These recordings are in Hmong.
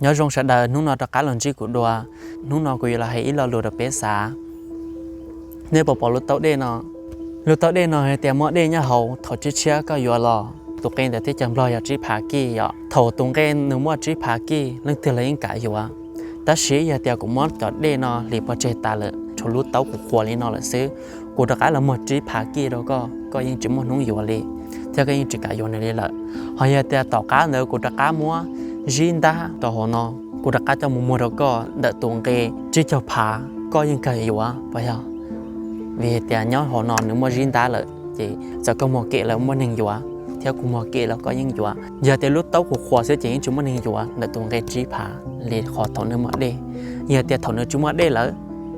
Nyob zoo sawv daws, hnub no rov qab los ntsib kuv dua. Hnub no kuv yuav los hais ib lo lus rau peb xav. Nej puas pom lub taub dej no? Lub taub dej no hais tias muaj dej nyob hauv, thaum tshiab tshiab koj yuav los tus nqe ntawm teb chaws Nplog yog tsib phav kij yom. Thaum tus nqe nws muaj tsib phav kij, leej twg los yeej kam yuav. Tab sis yog tias kuv muab cov dej no hliv pov tseg tas lawm, tshuav lub taub qhuav qhuav li no lawm xwb, kuv rov qab los muag tsib phav kij rau koj, koj yeej tsis muaj hnub yuav li, thiab koj yeej tsis kam yuav nws li lawm. Ho yog tias tom qab ntawd kuv rov qab muab zib ntab rau hauv no, kuv rov qab coj mus muag rau koj ntawm tus nqe tsib caug phav, koj yeej kawg yuav puas yog? Vim tias nyob hauv no nws muaj zib ntab lawm, ces txawm koj muag kem los muaj neeg yuav, thiab kuv muag kem los koj yeej yuav. Yog tias lub taub qhuav qhuav xwb ces yeej tsis muaj neeg yuav ntawm tus nqe tsib phav li qhov thaum nws muaj dej. Yog tias thaum nws tsis muaj dej lawm,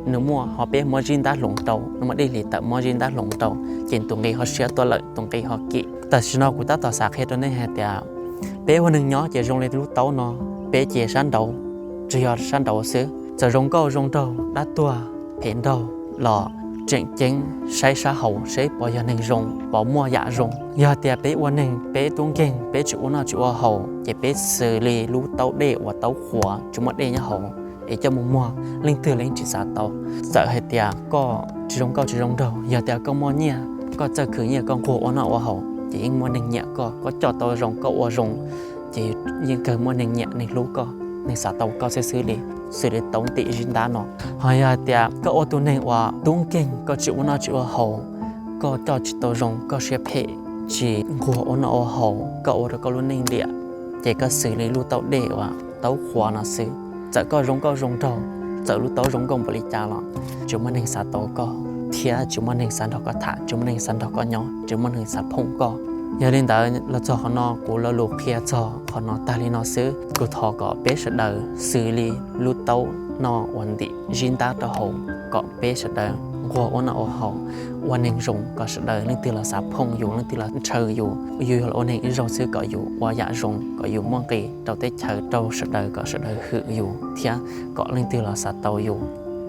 nws muaj ho peb muab zib ntab hloov rau, nws muaj dej hliv tawm muab zib ntab hloov rau, ces tus nqe ho siab tuaj lawm, tus nqe ho kem. Tam sim no kuv tab tom xav qhia rau nej hais tias peb ua neeg nyob ces zoo li lub taub no, peb ces sab nraud, tsis yog sab nraud xwb, txawm zoo nkauj zoo nraug, dab tuag phem nraug los tseem ceeb saib sab hauv seb puas yog neeg zoo, puas muaj yam zoo. Yog tias peb ua neeg peb tub nkeeg, peb tsis ua noj tsis ua haus, ces peb xws li lub taub dej uas taub qhuav tsis muaj dej nyob hauv es coj mus muag, leej twg los yeej tsis xav tau. Txawm hais tias koj tsis zoo nkauj tsis zoo nraug, yog tias koj muaj nyiaj, koj txawj khwv nyiaj, koj nquag ua noj ua haus, ces yeej muaj neeg nyiam koj. Koj coj tau zoo, koj ua zoo, ces yeej kawg muaj neeg nyiam neeg hlub koj, neeg xav tau koj xwb xwb li, xws li taub ntim zib ntab no. Ho yog hais tias koj ua tus neeg uas tub nkeeg, koj tsis ua noj tsis ua haus, koj coj tsis tau zoo, koj siab phem, tsis nquag ua noj ua haus, koj ua rau koj lub neej liam, ces koj xws li lub taub dej uas taub qhuav no xwb. Txawm koj zoo nkauj zoo nraug, txawm lub taub zoo nkauj npaum li cas los tsis muaj neeg xav tau koj, thiab tsis muaj neeg xav nrog koj tham, tsis muaj neeg xav nrog koj nyob, tsis muaj neeg xav phooj koj. Yog li ntawd los txog qhov no kuv lo lus qhia txog qhov no tag li no xwb. Kuv thov kom peb sawv daws xws li lub taub no uas ntim zib ntab rau hauv, kom peb sawv daws nquag ua noj ua haus, ua neeg zoo, kom sawv daws leej twg los xav phooj yus, leej twg los ntshaw yus, yus yog los ua neeg ib zaug xwb kom yus ua yam zoo, kom yus muaj nqis rau teb chaws, rau sawv daws, kom sawv daws hwm yus thiab kom leej twg los xav tau yus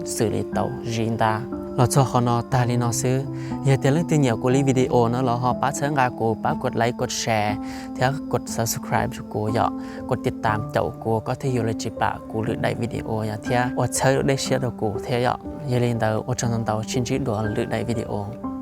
xws li taub zib ntab. Los txog qhov no tag li no xwb. Yog tias leej twg nyiam kuv li video no los ho pab txhawb nqa kuv, pab kov like, kov share thiab kov subscribe rau kuv yom, kov tiv tam caum kuv, koj thiaj yuav los tsis plam kuv lwm daim video yom, thiab ua txhawb dej siab rau kuv thiab yom. Yog li ntawd ua tsaug ntau ntau, sib ntsib dua lwm daim video.